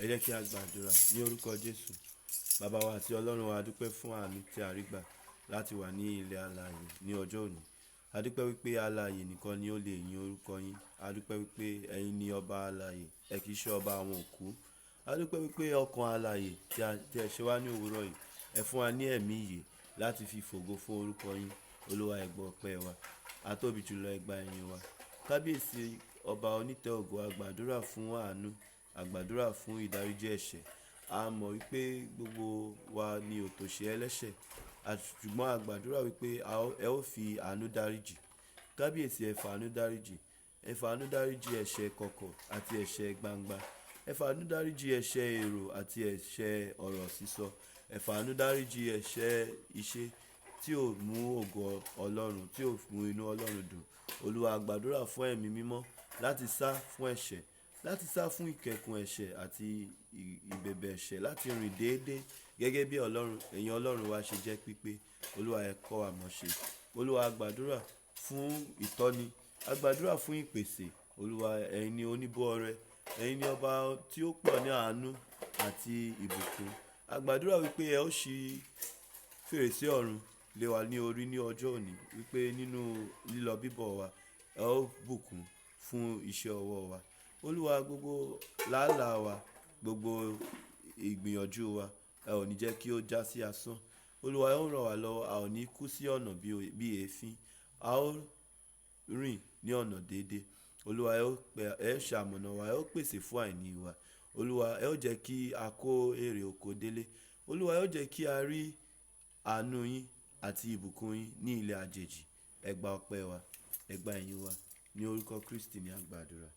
Ẹ jẹ́ kí a gbàdúrà ní orúkọ Jésù. Baba wa àti Ọlọ́run wa, a dúpẹ́ fún àánú tí a rí gbà láti wà ní ilẹ̀ alààyè ní ọjọ́ òní. A dúpẹ́ wípé alààyè nìkan ni ó lè yin orúkọ yín. A dúpẹ́ wípé ẹ̀yin ni ọba alààyè, ẹ kì í ṣe ọba àwọn òkú. A dúpẹ́ wípé ọkàn alààyè tí ẹ ṣe wá ní òwúrọ̀ yìí, ẹ fún wa ní ẹ̀mí ìyè láti fi fògo fún orúkọ yín. Olúwa, ẹ gbọ́ ọpẹ́ wa. A tóbi jùlọ, ẹ gba ìyìn wa. Kábíyèsí ọba onítẹ̀ ògo, a gbàdúrà fún àánú, a gbàdúrà fún ìdáríjì ẹ̀ṣẹ̀. A mọ̀ wípé gbogbo wa ni òtòṣe ẹlẹ́ṣẹ̀, ṣùgbọ́n a gbàdúrà wípé ẹ ó fi àánú dáríjì. Kábíyèsí, ẹ fi àánú dáríjì. Ẹ fi àánú dáríjì ẹ̀ṣẹ̀ kọ̀kọ̀ àti ẹ̀ṣẹ̀ gbangba. Ẹ fi àánú dáríjì ẹ̀ṣẹ̀ èrò àti ẹ̀ṣẹ̀ ọ̀rọ̀ sísọ. Ẹ fi àánú dáríjì ẹ̀ṣẹ̀ ìṣe tí ò mú ògo Ọlọ́run, tí ò mú inú Ọlọ́run dùn. Olúwa, a gbàdúrà fún ẹ̀mí mímọ́ láti sá fún ẹ̀ṣẹ̀, láti sá fún ìkẹkùn ẹ̀ṣẹ̀ àti ìbẹ̀bẹ̀ ẹ̀ṣẹ̀, láti rìn déédéé gẹ́gẹ́ bí Ọlọ́run, ẹ̀yin Ọlọ́run wa ṣe jẹ́ pípé. Olúwa, ẹ kọ́ wa mọ̀ ṣe. Olúwa, a gbàdúrà fún ìtọ́ni, a gbàdúrà fún ìpèsè. Olúwa, ẹ̀yin ni oníbó ọrẹ, ẹ̀yin ni ọba tí ó pọ̀ ní àánú àti ìbùkún. A gbàdúrà wípé ẹ ó ṣí fèrèsé ọ̀run lé wa ní orí ní ọjọ́ òní, wípé nínú lílọ bíbọ̀ wa, ẹ ó bùkún fún iṣẹ́ ọwọ́ wa. Olúwa, gbogbo làálàá wa, gbogbo ìgbìyànjú wa, ẹ ò ní jẹ́ kí ó já sí asán. Olúwa, ẹ ó ràn wá lọ́wọ́, a ò ní kú sí ọ̀nà bí èéfín. A ó rìn ní ọ̀nà déédéé. Olúwa, ẹ ó ṣamọ̀nà wa, ẹ ó pèsè fún àìní wa. Olúwa, ẹ ó jẹ́ kí a kó èrè oko délé. Olúwa, ẹ ó jẹ́ kí a rí àánú yín àti ìbùkún yín ní ilẹ̀ àjèjì. Ẹ gba ọpẹ́ wa, ẹ gba ìyìn wa. Ní orúkọ Kristi ni a gbàdúrà.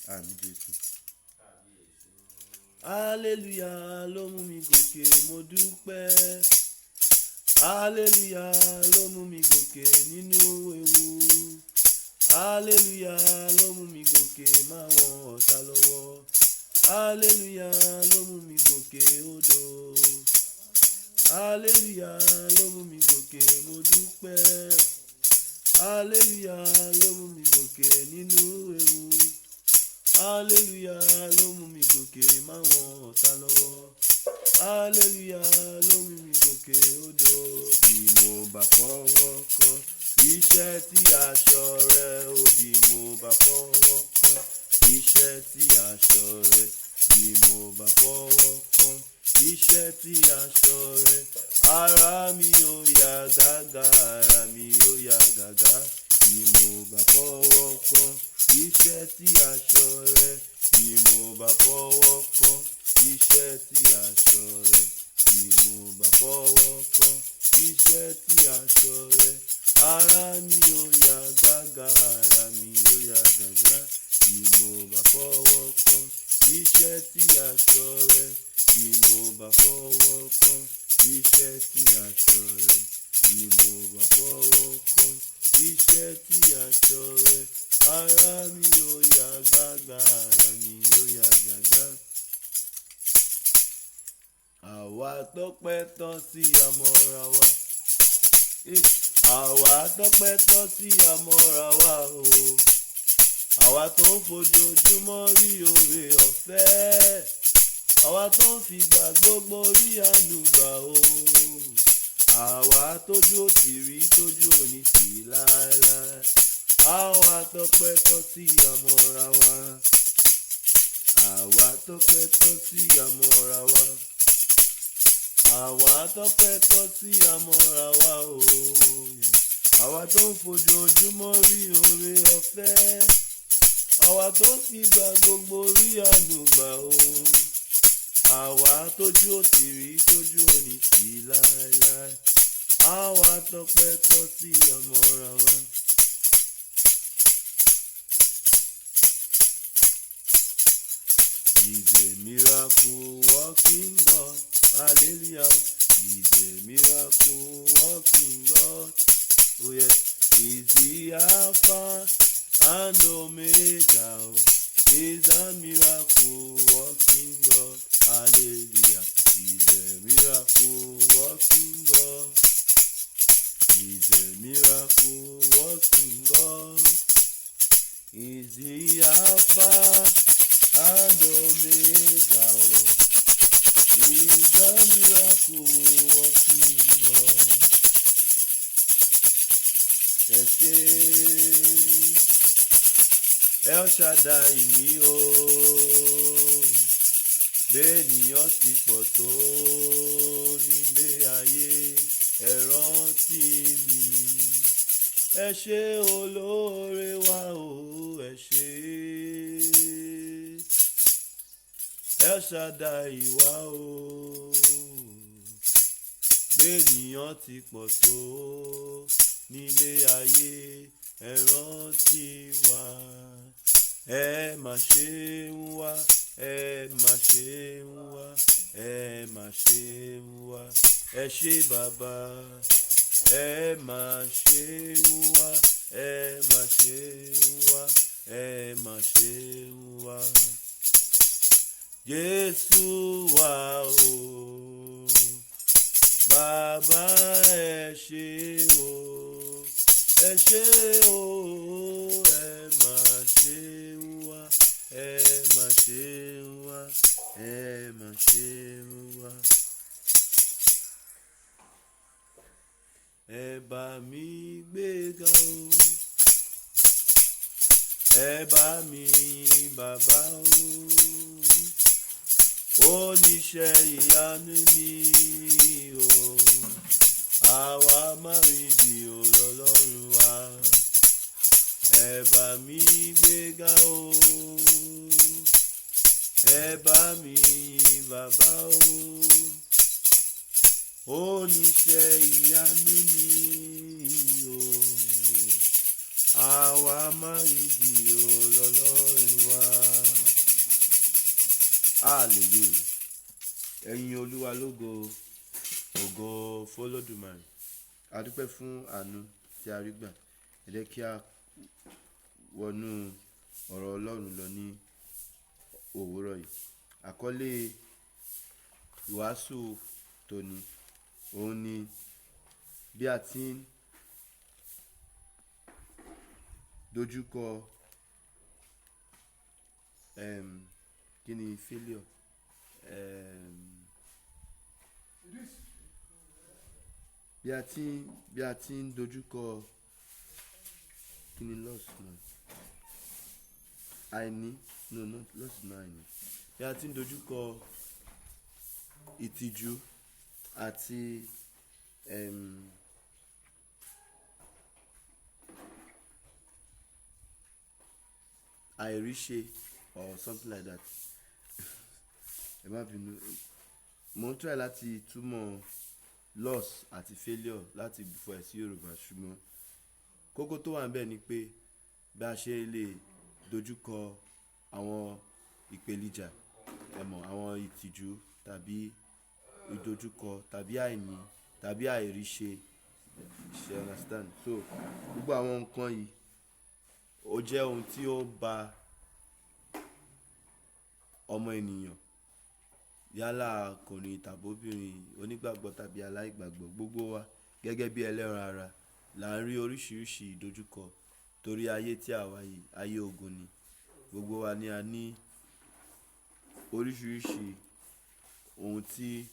Àmín Jésù. Hallelujah ló mú mi gòkè, mo dúpẹ́. Hallelujah ló mú mi gòkè nínú ewu. Hallelujah ló mú mi gòkè máwọn ọ̀tá lọ́wọ́. Hallelujah ló mú mi gòkè odò. Hallelujah ló mú mi gòkè, mo dúpẹ́. Hallelujah ló mú mi gòkè nínú ewu. Hallelujah ló mú mi gòkè máwọn ọ̀tá lọ́wọ́. Hallelujah ló mú mi gòkè odò. Bí mo bá fọwọ́ kan iṣẹ́ tí aṣọ rẹ̀ ó, bí mo bá fọwọ́ kan iṣẹ́ tí aṣọ rẹ̀, bí mo bá fọwọ́ kan iṣẹ́ tí aṣọ rẹ̀, ara mi ó yá gágá, ara mi ó yá gágá. Bí mo bá fọwọ́ kan iṣẹ́ tí aṣọ rẹ̀, bí mo bá fọwọ́ kan iṣẹ́ tí aṣọ rẹ̀, bí mo bá fọwọ́ kan iṣẹ́ tí aṣọ rẹ̀, ara mi ó yá gágá, ara mi ó yá gágá. Bí mo bá fọwọ́ kan iṣẹ́ tí aṣọ rẹ̀, bí mo bá fọwọ́ kan iṣẹ́ tí aṣọ rẹ̀, bí mo bá fọwọ́ kan iṣẹ́ tí aṣọ rẹ̀, ara mi ó yá gágá, ara mi ó yá gágá. Àwa tọ́pẹ́ tán sí àmọ́ra wa. Àwa tọ́pẹ́ tán sí àmọ́ra wa o. Àwa tó ń fojoojúmọ́ rí oore ọ̀fẹ́. Àwa tó ń fìgbà gbogbo rí àánú gbà o. Àwa tójú ò tì rí tójú ò ní tì láéláé. Àwa tọ́pẹ́ tán sí àmọ́ra wa. Àwa tọ́pẹ́ tán sí àmọ́ra wa. Àwa tọ́pẹ́ tán sí àmọ́ra wa o. Àwa tó ń fojoojúmọ́ rí oore ọ̀fẹ́. Àwa tó ń fìgbà gbogbo rí àánú gbà o. Àwa tójú ò tì rí tójú ò ní tì láéláé. Àwa tọ́pẹ́ tán sí àmọ́ra wa. He's a miracle working God. Hallelujah. He's a miracle working God. Oh yeah. He's the Alpha and Omega. He's a miracle working God. Hallelujah. He's a miracle working God. He's a miracle working God. He's the Alpha and Omega. Ẹ ṣé. El Shaddai mi o, bẹ́ẹ̀nìyàn ti pọ̀ tó nílé ayé, ẹ rántí mi. Ẹ ṣé olóore wa o, ẹ ṣé. El Shaddai wa o, bẹ́ẹ̀nìyàn ti pọ̀ tó nílé ayé, ẹ rántí wa. Ẹ mà ṣe ń wá, ẹ mà ṣe ń wá, ẹ mà ṣe ń wá, ẹ ṣé bàbá. Ẹ mà ṣe ń wá, ẹ mà ṣe ń wá, ẹ mà ṣe ń wá. Jésù wa o, bàbá ẹ ṣé o, ẹ ṣé o, ẹ mà ṣe ń wá, ẹ mà ṣe ń wá, ẹ mà ṣe ń wá. Ẹ bá mi gbéga o, ẹ bá mi yìn bàbá o, oníṣẹ́ ìyanu ni o, àwa máa rí di Ọlọ́run wa. Ẹ bá mi gbéga o, ẹ bá mi yìn bàbá o, oníṣẹ́ ìyanu ni o, àwa máa rí di Ọlọ́run wa. Hallelujah. Ẹ̀yin Olúwa lógo, ògo f'Olódùmarè. A dúpẹ́ fún àánú tí a rí gbà. Ẹ jẹ́ kí a wọnú ọ̀rọ̀ Ọlọ́run lọ ní òwúrọ̀ yìí. Àkọ́lé ìwàásù tòní, òun ni bí a ti ń dojúkọ, kí ni failure? Bí a ti ń dojúkọ, kí ni loss náà? Àìní, no, not loss náà àìní. Bí a ti ń dojúkọ ìtìjú àti, àìríṣe or something like that. Ẹ má bínú. Mo ń try láti túmọ̀ loss àti failure láti fọ̀ ẹ́ sí Yorùbá, ṣùgbọ́n kókó tó wà níbẹ̀ ni pé bí a ṣe lè dojúkọ àwọn ìpèníjà, ẹ mọ̀, àwọn ìtìjú tàbí ìdojúkọ tàbí àìní tàbí àìríṣe. You understand? So gbogbo àwọn nǹkan yìí ó jẹ́ ohun tí ó ba ọmọ ènìyàn, yálà ọkùnrin tàbí obìnrin, onígbàgbọ́ tàbí aláìgbàgbọ́, gbogbo wa gẹ́gẹ́ bí ẹlẹ́ran ara là ń rí oríṣiríṣi ìdojúkọ torí ayé tí àwa yìí, ayé ogun ni. Gbogbo wa ni a ní oríṣiríṣi ohun tí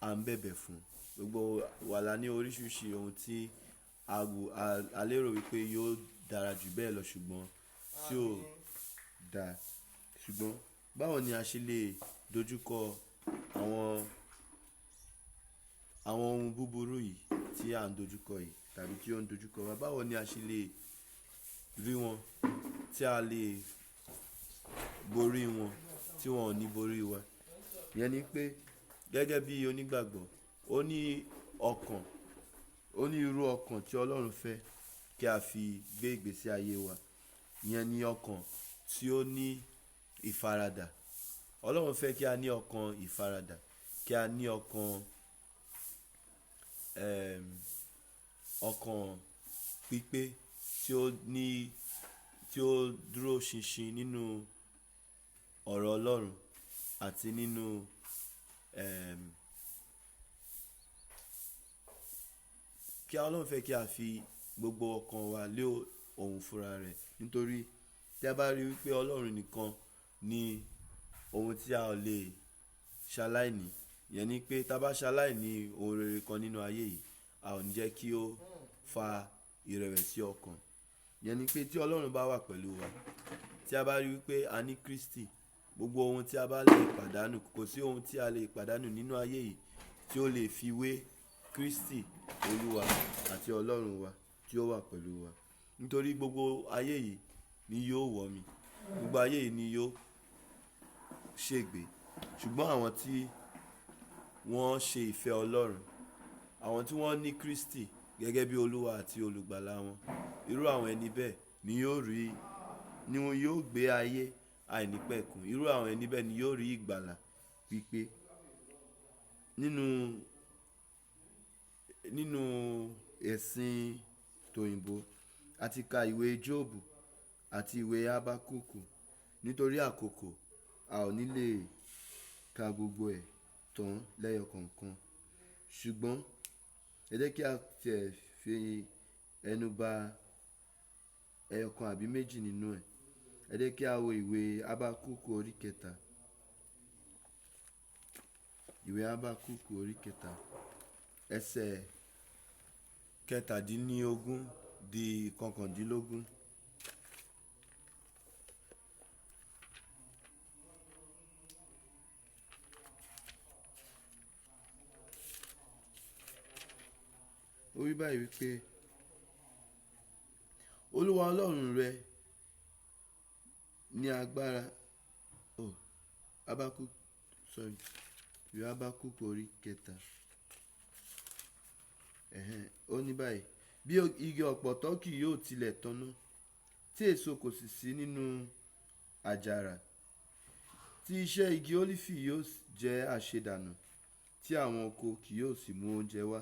à ń bẹ̀bẹ̀ fún. Gbogbo wa la ní oríṣiríṣi ohun tí a wò, a lérò wípé yóò dára jù bẹ́ẹ̀ lọ ṣùgbọ́n tí ò da. Ṣùgbọ́n báwo ni a ṣe lè dojúkọ àwọn, àwọn ohun búburú yìí tí à ń dojúkọ yìí tàbí tí ó ń dojúkọ wa? Báwo ni a ṣe lè rí wọn tí a lè borí wọn tí wọ́n ò ní borí wa? Ìyẹn ni pé gẹ́gẹ́ bí onígbàgbọ́, ó ní ọkàn, ó ní irú ọkàn tí Ọlọ́run fẹ́ kí a fi gbé ìgbésí ayé wa. Ìyẹn ni ọkàn tí ó ní ìfaradà. Ọlọ́run fẹ́ kí a ní ọkàn ìfaradà, kí a ní ọkàn, ọkàn pípé tí ó ní, tí ó dúró ṣinṣin nínú ọ̀rọ̀ Ọlọ́run àti nínú, kí Ọlọ́run fẹ́ kí a fi gbogbo ọkàn wa lé òun fúnra rẹ̀. Nítorí tí a bá rí wípé Ọlọ́run nìkan ni ohun tí a ò lè ṣaláìní, ìyẹn ni pé tí a bá ṣaláìní ohun rere kan nínú ayé yìí, a ò ní jẹ́ kí ó fa ìrẹ̀wẹ̀sì ọkàn. Ìyẹn ni pé tí Ọlọ́run bá wà pẹ̀lú wa, tí a bá rí wípé a ní Kristi, gbogbo ohun tí a bá lè pàdánù, kò sí ohun tí a lè pàdánù nínú ayé yìí tí ó lè fi wé Kristi Olúwa àti Ọlọ́run wa tí ó wà pẹ̀lú wa. Nítorí gbogbo ayé yìí ni yóò wọ̀ mí, gbogbo ayé yìí ni yóò ṣègbé. Ṣùgbọ́n àwọn tí wọ́n ṣe ìfẹ́ Ọlọ́run, àwọn tí wọ́n ní Kristi gẹ́gẹ́ bí Olúwa àti olùgbàlà wọn, irú àwọn ẹni bẹ́ẹ̀ ni yóò rí, ni wọn yóò gbé ayé àìnípẹ̀kun. Irú àwọn ẹni bẹ́ẹ̀ ni yóò rí ìgbàlà pípé. Nínú, nínú ẹ̀sìn tòyìnbó, a ti ka ìwé Jóòbù àti ìwé Hábákúkù. Nítorí àkókò, a ò ní lè ka gbogbo ẹ̀ tán lẹ́yọ kọ̀ọ̀kan. Ṣùgbọ́n ẹ jẹ́ kí a tiẹ̀ fi ẹnu ba ẹyọ kan àbí méjì nínú ẹ̀. Ẹ jẹ́ kí a wo ìwé Hábákúkù orí kẹta. Ìwé Hábákúkù orí kẹta, ẹsẹ̀ kẹtàdínlógún di ìkọkàndínlógún. Ó wí báyìí wípé, Olúwa Ọlọ́run rẹ ní agbára. Oh, Hábákúkù, sorry. Ìwé Hábákúkù orí kẹta. Ẹ̀hẹn, ó ní báyìí. Bí igi ọ̀pọ̀tọ́ kì yóò tilẹ̀ tọ́nà, tí èso kò sì sí nínú àjàrà, tí iṣẹ́ igi ólífì yóò jẹ́ àṣedànù, tí àwọn oko kì yóò sì mú oúnjẹ wá,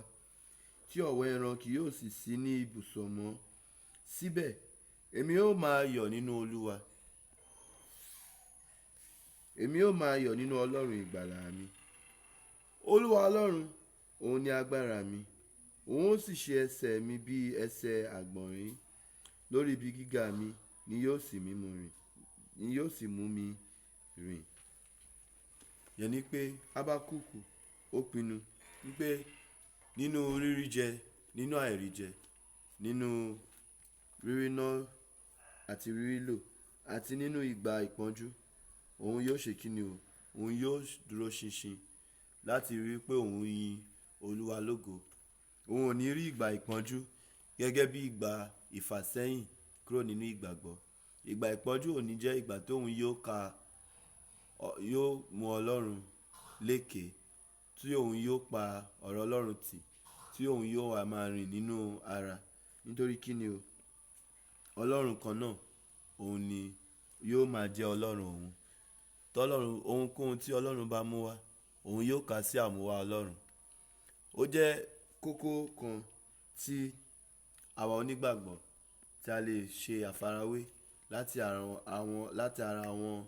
tí ọ̀wọ́ ẹran kì yóò sì sí ní ibùsọ̀ mọ́. Síbẹ̀ èmi ó máa yọ̀ nínú Olúwa. Èmi ó máa yọ̀ nínú Ọlọ́run ìgbàlà mi. Olúwa Ọlọ́run, òun ni agbára mi. Òun ó sì ṣe ẹsẹ̀ mi bí ẹsẹ̀ àgbọ̀nrín. Lórí ibi gíga mi ni yóò sì mú mi rìn, ni yóò sì mú mi rìn. Ìyẹn ni pé Hábákúkù ó pinnu wípé nínú rírí jẹ, nínú àìrí jẹ, nínú rírí ná àti rírí lò àti nínú ìgbà ìpọ́njú, òun yóò ṣe kíni o, òun yóò dúró ṣinṣin láti rí i pé òun yin Olúwa lógo. Òun ò ní rí ìgbà ìpọ́njú gẹ́gẹ́ bí ìgbà ìfàsẹ́yìn kúrò nínú ìgbàgbọ́. Ìgbà ìpọ́njú ò ní jẹ́ ìgbà tó òun yóò ka, yóò mú Ọlọ́run léèké, tí òun yóò pa ọ̀rọ̀ Ọlọ́run tì, tí òun yóò wá máa rìn nínú ara. Nítorí kíni o? Ọlọ́run kan náà, òun ni yóò máa jẹ́ Ọlọ́run òun. Tọ́lọ́run, ohunkóhun tí Ọlọ́run bá mú wá, òun yóò kà sí àmúwá Ọlọ́run. Ó jẹ́ kókó kan tí àwa onígbàgbọ́ tí a lè ṣe àfarawé láti ara àwọn, láti ara àwọn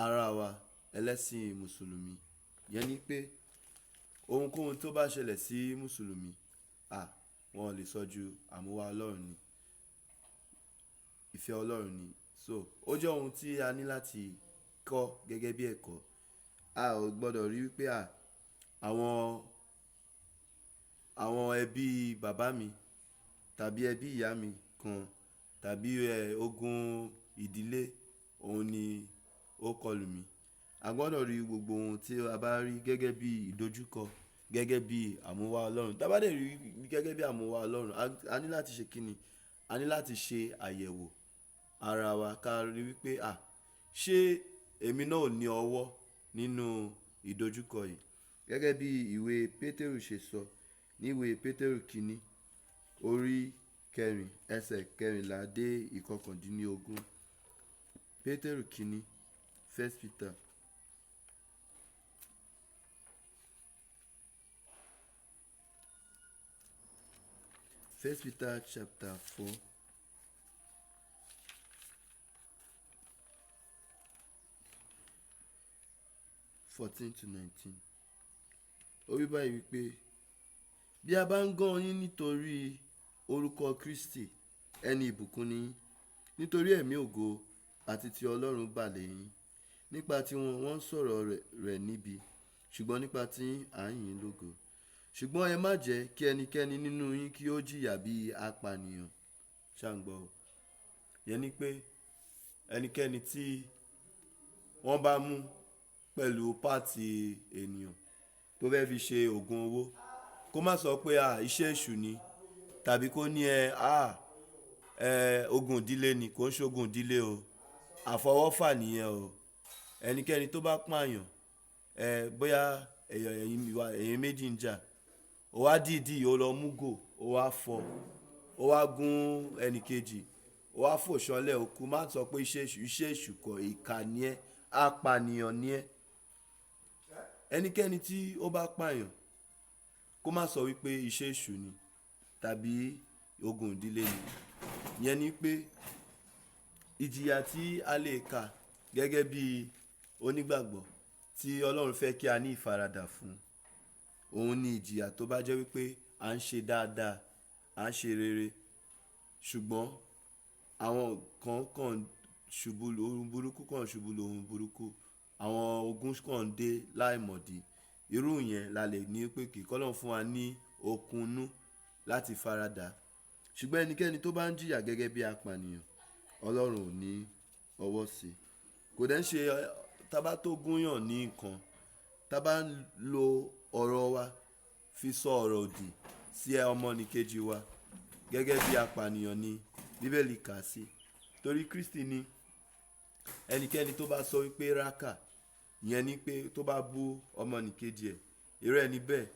ará wa ẹlẹ́sìn Mùsùlùmí. Ìyẹn ni pé ohunkóhun tó bá ṣẹlẹ̀ sí Mùsùlùmí, à, wọ́n ò lè sọ ju àmúwá Ọlọ́run ni, ìfẹ́ Ọlọ́run ni. So ó jẹ́ ohun tí a ní láti kọ́ gẹ́gẹ́ bí ẹ̀kọ́. A ò gbọdọ̀ rí wípé à, àwọn, àwọn ẹbí bàbá mi tàbí ẹbí ìyá mi kan tàbí ẹ, ogun ìdílé, òun ni ó kọlù mi. A gbọdọ̀ rí gbogbo ohun tí a bá rí gẹ́gẹ́ bí ìdojúkọ, gẹ́gẹ́ bí àmúwá Ọlọ́run. Tí a bá dẹ̀ rí gẹ́gẹ́ bí àmúwá Ọlọ́run, a ní láti ṣe kíni? A ní láti ṣe àyẹ̀wò ara wa ká rí wípé à, ṣé èmi náà ò ní ọwọ́ nínú ìdojúkọ yìí? Gẹ́gẹ́ bí ìwé Pétérù ṣe sọ, ní ìwé Pétérù kìíní orí kẹrin ẹsẹ̀ kẹrìnlá dé ìkọkàndínlógún. Pétérù kìíní, First Peter. First Peter chapter 4. 14 to 19. Ó wí báyìí wípé, bí a bá ń gán yín nítorí orúkọ Kristi, ẹni ìbùkún ni yín, nítorí ẹ̀mí ògo àti ti Ọlọ́run bà lé yín. Nípa tí wọn, wọ́n ń sọ̀rọ̀ rẹ̀ níbí, ṣùgbọ́n nípa tí yín, à ń yìn ín lógo. Ṣùgbọ́n ẹ má jẹ́ kí ẹnikẹ́ni nínú yín kí ó jìyà bí apànìyàn. Ṣàǹgbọ̀ o. Yẹn ni pé ẹnikẹ́ni tí wọ́n bá mú pẹ̀lú pàtì ènìyàn tó fẹ́ fi ṣe ògùn owó, kó má sọ pé à iṣẹ́ èṣù ni, tàbí kó ní ẹ à ẹ ogun ìdílé ni, kò ń ṣe ogun ìdílé o. Àfọwọ́fà nìyẹn o. Ẹnikẹ́ni tó bá pààyàn, ẹ bóyá ẹ̀yin méjì ń jà, ó wá dìídì ó lọ mú gò, ó wá fọ́, ó wá gún ẹni kejì, ó wá fò ṣánlẹ̀ ó kú, má sọ pé iṣẹ́ èṣù, iṣẹ́ èṣù kọ́, ìkà ni ẹ́, apànìyàn ni ẹ́. Ẹnikẹ́ni tí ó bá pààyàn, kó má sọ wípé iṣẹ́ èṣù ni tàbí ogun ìdílé ni. Ìyẹn ni pé ìjìyà tí a lè kà gẹ́gẹ́ bí onígbàgbọ́ tí Ọlọ́run fẹ́ kí a ní ìfaradà fún, òun ni ìjìyà tó bá jẹ́ wípé à ń ṣe dáadáa, à ń ṣe rere, ṣùgbọ́n àwọn kan kàn ṣubú ohun burúkú kàn ṣubú lu ohun burúkú, àwọn ogun kàn ń dé láìmọ̀dí. Irú yẹn la lè ní pé kí Ọlọ́run fún wa ní okun inú láti faradà. Ṣùgbọ́n ẹnikẹ́ni tó bá ń jìyà gẹ́gẹ́ bí apànìyàn, Ọlọ́run ò ní ọwọ́ sí i. Kò dẹ̀ ń ṣe tá bá tó gúnyàn ní nǹkan, tá bá ń lo ọ̀rọ̀ wa fi sọ ọ̀rọ̀ òdì sí ọmọnìkejì wa gẹ́gẹ́ bí apànìyàn ni Bíbélì kà sí. Torí Kristi ní ẹnikẹ́ni tó bá sọ wípé rákà, ìyẹn ni pé tó bá bú ọmọnìkejì ẹ̀, irú ẹni bẹ́ẹ̀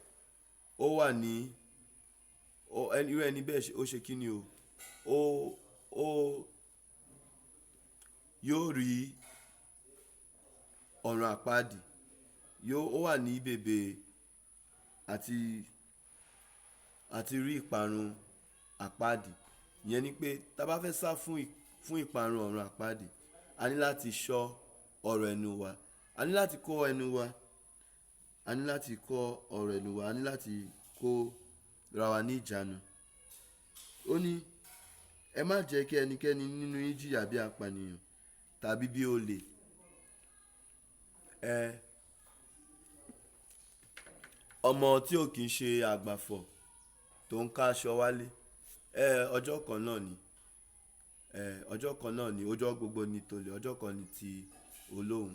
ó wà ní, irú ẹni bẹ́ẹ̀ ó ṣe kí ni o? Ó yóò rí ọ̀run àpáàdì, yóò, ó wà ní bèbè àti, àti rí ìparun àpáàdì. Ìyẹn ni pé tá bá fẹ́ sá fún ìparun ọ̀run àpáàdì, a ní láti ṣọ́ ọ̀rọ̀ ẹnu wa, a ní láti kọ́ ẹnu wa, a ní láti kọ́ ọ̀rọ̀ ẹnu wa, a ní láti kó ra wa ní ìjánu. Ó ní ẹ má jẹ́ kí ẹnikẹ́ni nínú yín jìyà bí apànìyàn tàbí bí olè. Ẹ ọmọ tí ò kí ń ṣe àgbàfọ̀ tó ń ká aṣọ wálé, ẹ ọjọ́ kan náà ni, ẹ ọjọ́ kan náà ni, ọjọ́ gbogbo ni tòlè, ọjọ́ kan ni ti olóhun.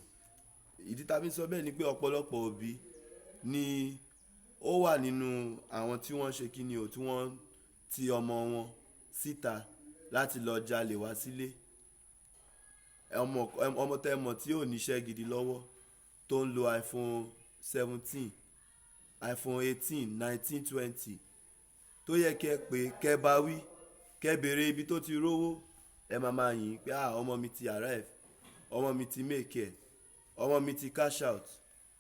Ìdí tá fi ń sọ bẹ́ẹ̀ ni pé ọ̀pọ̀lọpọ̀ òbí ni ó wà nínú àwọn tí wọ́n ṣe kí ni o, tí wọ́n ti ọmọ wọn síta láti lọ jalè wá sílé. Ọmọ, ọmọ tẹ mọ̀ tí ò ní iṣẹ́ gidi lọ́wọ́ tó ń lo iPhone 17, iPhone 18, 19, 20 tó yẹ kí ẹ pé kí ẹ bá wí, kí ẹ bèrè ibi tó ti rówó, ẹ máa máa yìn pé à ọmọ mi ti arrive, ọmọ mi ti make ẹ̀, ọmọ mi ti cash out,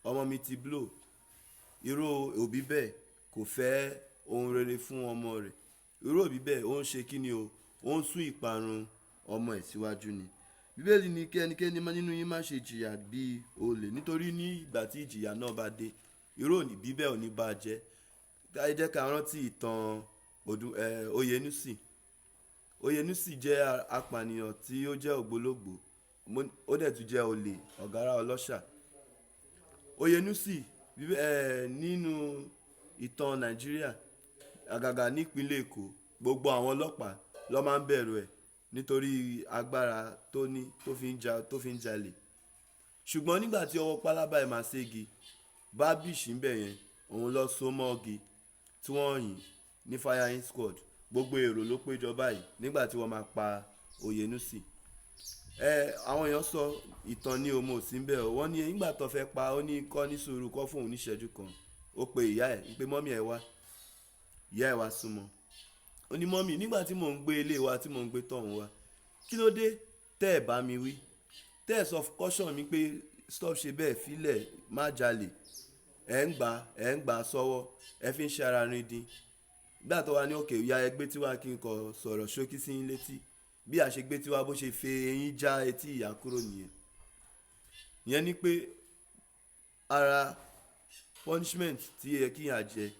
ọmọ mi ti blow. Irú òbí bẹ́ẹ̀ kò fẹ́ ohun rere fún ọmọ rẹ̀. Irú òbí bẹ́ẹ̀ ó ń ṣe kí ni o, ó ń sún ìparun ọmọ ẹ̀ síwájú ni. Bíbélì ní kí ẹnikẹ́ni nínú yín má ṣe jìyà bí olè, nítorí ní ìgbà tí ìjìyà náà bá dé, irú òbí bẹ́ẹ̀ ò ní bá jẹ́. Ẹ jẹ́ ká rántí ìtàn Oyènúsì. Oyènúsì jẹ́ apànìyàn tí ó jẹ́ ògbólógbòó, ó dẹ̀ tún jẹ́ olè ọ̀gárá ọlọ́ṣà. Oyènúsì nínú ìtàn Nàìjíríà, àgàgà ní ìpínlẹ̀ Èkó, gbogbo àwọn ọlọ́pàá ló máa ń bẹ̀rù ẹ̀ nítorí agbára tó ní tó fi ń ja, tó fi ń jalè. Ṣùgbọ́n nígbà tí ọwọ́ pálábá ẹ̀ máa ségi, Bábíṣì ń bẹ̀ yẹn, òun lọ so mọ́ igi tí wọ́n yìn ní firing squad. Gbogbo èrò ló péjọ báyìí nígbà tí wọ́n máa pa Oyènúsì. Ẹ àwọn èèyàn sọ ìtàn ní o, mo sì ń bẹ̀ ọ́. Wọ́n ní nígbà tó fẹ́ pa ó ní kọ́ ní sùúrù kọ́ fún òun ní ìṣẹ́jú kan. Ó pe ìyá ẹ̀ pé mummy ẹ wá. Ìyá ẹ̀ wá súnmọ́. Ó ní mummy nígbà tí mò ń gbé ilé wa tí mò ń gbé tọ̀hún wá, kí ló dé tẹ́ ẹ bá mi wí? Tẹ́ ẹ sọ caution mi pé stop ṣe bẹ́ẹ̀, fílẹ̀, má jalè. Ẹ ń gbà, ẹ ń gbà sọ́wọ́, ẹ fi ń ṣe ara rindin. Nígbà tó wá ní òkè ìyá ẹ gbé tiwa kí n kọ sọ̀rọ̀ ṣókí sí yín létí. Bí a ṣe gbé tiwa bó ṣe fi eyín já etí ìyá kúrò nìyẹn. Ìyẹn ni pé ara punishment tí ó yẹ kí ìyá jẹ.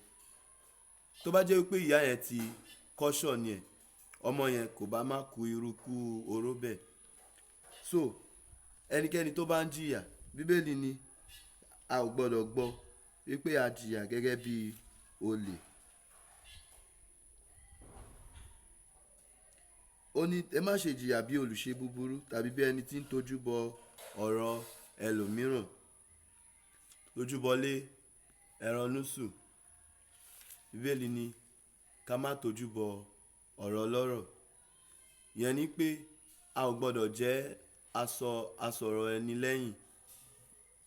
Tó bá jẹ́ wípé ìyá yẹn ti caution ẹ̀, ọmọ yẹn kò bá má kú irú kú oró bẹ́ẹ̀. So ẹnikẹ́ni tó bá ń jìyà, Bíbélì ní a ò gbọdọ̀ gbọ́ wípé a jìyà gẹ́gẹ́ bí olè. Ó ní ẹ má ṣe jìyà bí olùṣe búburú tàbí bí ẹni tí ń tojú bọ ọ̀rọ̀ ẹlòmíràn. Tójúbọlé ẹran núsù. Bíbélì ní ká má tojú bọ ọ̀rọ̀ ọlọ́rọ̀. Ìyẹn ni pé a ò gbọdọ̀ jẹ́ asọ̀rọ̀ ẹni lẹ́yìn.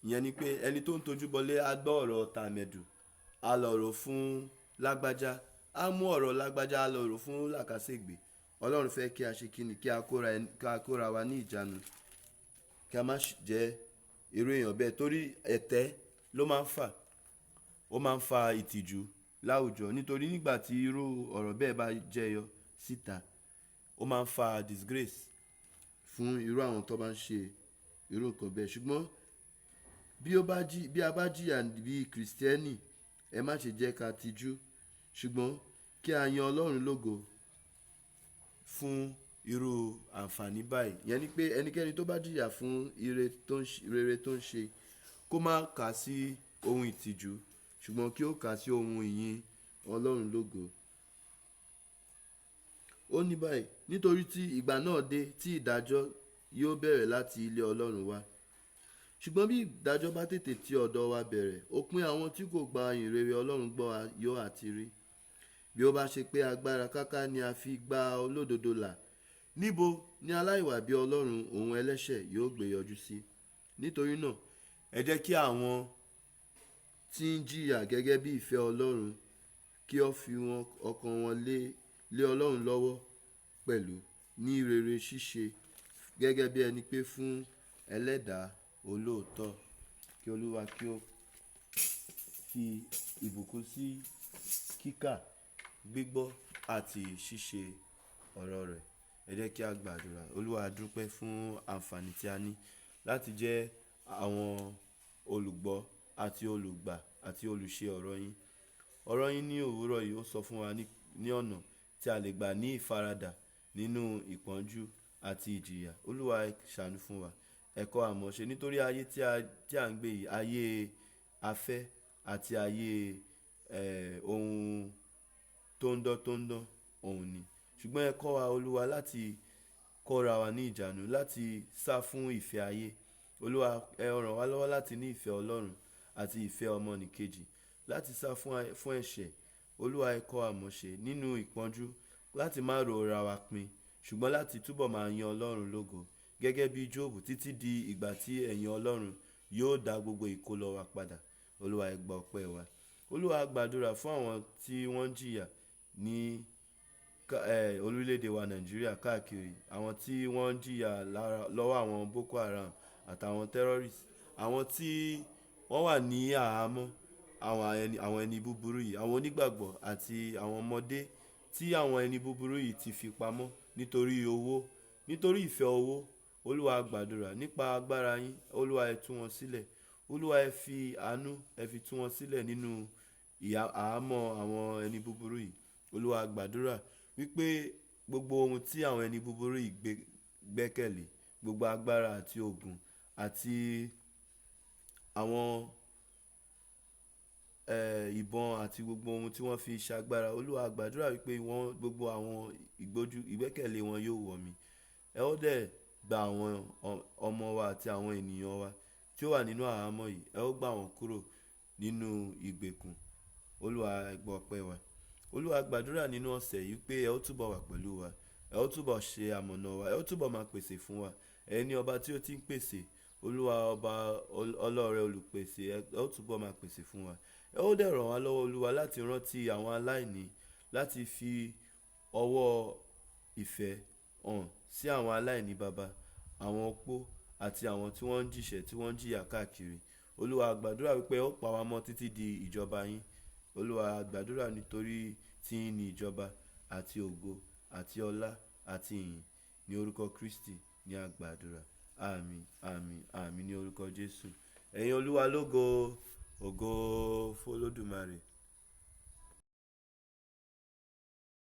Ìyẹn ni pé ẹni tó ń tojú bọlé á gbọ́ ọ̀rọ̀ tàmẹ̀dù, á lọ rò fún lágbájá, á mú ọ̀rọ̀ lágbájá á lọ rò fún làkàṣègbè. Ọlọ́run fẹ́ kí a ṣe kíni, kí a kóra wa ní ìjánu, kí a má jẹ́ irú èèyàn bẹ́ẹ̀, torí ẹ̀tẹ́ ló máa ń fà. Ó máa ń fa ìtìjú láwùjọ, nítorí nígbà tí irú ọ̀rọ̀ bẹ́ẹ̀ bá jẹyọ síta, ó máa ń fa disgrace fún irú àwọn tó bá ń ṣe irú nǹkan bẹ́ẹ̀. Ṣùgbọ́n bí a bá jìyà bí Kristẹni, ẹ má ṣe jẹ́ ká tijú, ṣùgbọ́n kí a yan Ọlọ́run lógo fún irú àǹfààní báyìí. Ìyẹn ni pé ẹnikẹ́ni tó bá jìyà fún rere tó ń ṣe, kó má kà á sí ohun ìtìjú, ṣùgbọ́n kí ó kà á sí ohun ìyìn Ọlọ́run lógo. Ó ní báyìí, nítorí tí ìgbà náà dé tí ìdájọ́ yóò bẹ̀rẹ̀ láti ilé Ọlọ́run wá. Ṣùgbọ́n bí ìdájọ́ bá tètè ti ọ̀dọ̀ wa bẹ̀rẹ̀, òpin àwọn tí kò gba ìyìnrere Ọlọ́run gbọ́ yóò àti rí. Bí ó bá ṣe pé agbára káká ni a fi gba olódodo là, níbo ni aláìwà bí Ọlọ́run òun ẹlẹ́ṣẹ̀ yóò gbé yọjú sí? Nítorí náà, ẹ jẹ́ kí àwọn tí ń jìyà gẹ́gẹ́ bí ìfẹ́ Ọlọ́run kí ó fi ọkàn wọn lé Ọlọ́run lọ́wọ́ pẹ̀lú ní rere ṣíṣe gẹ́gẹ́ bí ẹni pé fún ẹlẹ́dàá olóòótọ́. Kí Olúwa kí ó fi ìbùkún sí kíkà, gbígbọ́ àti ṣíṣe ọ̀rọ̀ rẹ̀. Ẹ jẹ́ kí a gbàdúrà. Olúwa, a dúpẹ́ fún àǹfààní tí a ní láti jẹ́ àwọn olùgbọ́ àti olùgbà àti olùṣe ọ̀rọ̀ yín. Ọ̀rọ̀ yín ní òwúrọ̀ yìí ó sọ fún wa ní ọ̀nà tí a lè gbà ní ìfaradà nínú ìpọ́njú àti ìjìyà. Olúwa, ẹ ṣàánú fún wa. Ẹ kọ́ àmọ̀ṣe, nítorí ayé tí à ń gbé yìí, ayé afẹ́ àti ayé ohun tó ń dán tó ń dán òun ni. Ṣùgbọ́n ẹ kọ́ wa, Olúwa, láti kóra wa ní ìjánu, láti sá fún ìfẹ́ ayé. Olúwa, ẹ ràn wá lọ́wọ́ láti ní ìfẹ́ Ọlọ́run àti ìfẹ́ ọmọnìkejì, láti sá fún ẹ̀ṣẹ̀. Olúwa, ẹ kọ́ àmọ̀ṣe nínú ìpọ́njú, láti má ro ra wa pin, ṣùgbọ́n láti túbọ̀ máa yan Ọlọ́run lógo gẹ́gẹ́ bí Jóòbù títí di ìgbà tí ẹ̀yin Ọlọ́run yóò dá gbogbo ìkólọ wa padà. Olúwa, ẹ gba ọpẹ́ wa. Olúwa, gbàdúrà fún àwọn tí wọ́n ń jìyà ní orílẹ̀-èdè wa Nàìjíríà káàkiri, àwọn tí wọ́n ń jìyà lọ́wọ́ àwọn Boko Haram àtàwọn terrorists, àwọn tí wọ́n wà ní àhámọ́, àwọn ẹni búburú yìí, àwọn onígbàgbọ́ àti àwọn ọmọdé tí àwọn ẹni búburú yìí ti fi pamọ́ nítorí owó, nítorí ìfẹ́ owó. Olúwa, gbàdúrà nípa agbára yín. Olúwa, ẹ tú wọn sílẹ̀. Olúwa, ẹ fi àánú, ẹ fi tú wọn sílẹ̀ nínú àhámọ́ àwọn ẹni búburú yìí. Olúwa, gbàdúrà wípé gbogbo ohun tí àwọn ẹni búburú yìí gbẹ́kẹ̀lé, gbogbo agbára àti ogun àti àwọn ìbọn àti gbogbo ohun tí wọ́n fi ṣagbára, Olúwa, gbàdúrà wípé gbogbo àwọn ìgbẹ́kẹ̀lé wọn yóò wọ̀ mí. Ẹ ó dẹ̀ gba àwọn ọmọ wa àti àwọn ènìyàn wa tí ó wà nínú àhámọ́ yìí, ẹ ó gbà wọ́n kúrò nínú ìgbèkùn. Olúwa, ẹ gbọ́ ọpẹ́ wa. Olúwa, gbàdúrà nínú ọ̀sẹ̀ yìí pé ẹ ó túbọ̀ wà pẹ̀lú wa, ẹ ó túbọ̀ ṣe amọ̀nà wa, ẹ ó túbọ̀ máa pèsè fún wa. Ẹ̀yin ni ọba tí ó ti ń pèsè. Olúwa, ọba ọlọ́rẹ olùpèsè, ẹ ó túbọ̀ máa pèsè fún wa. Ẹ ó dẹ̀ ràn wá lọ́wọ́, Olúwa, láti rántí àwọn aláìní, láti fi ọwọ́ ìfẹ́ hàn sí àwọn aláìní baba, àwọn opó àti àwọn tí wọ́n ń jìṣẹ́, tí wọ́n ń jìyà káàkiri. Olúwa, gbàdúrà wípé ẹ ó pa wá mọ́ títí di ìjọba yín. Olúwa, gbàdúrà nítorí tí yín ni ìjọba àti ògo àti ọlá àti ìyìn. Ní orúkọ Kristi ni a gbàdúrà. Àmín, àmín, àmín ní orúkọ Jésù. Ẹ̀yin Olúwa lógo, ògo fún Olódùmarè.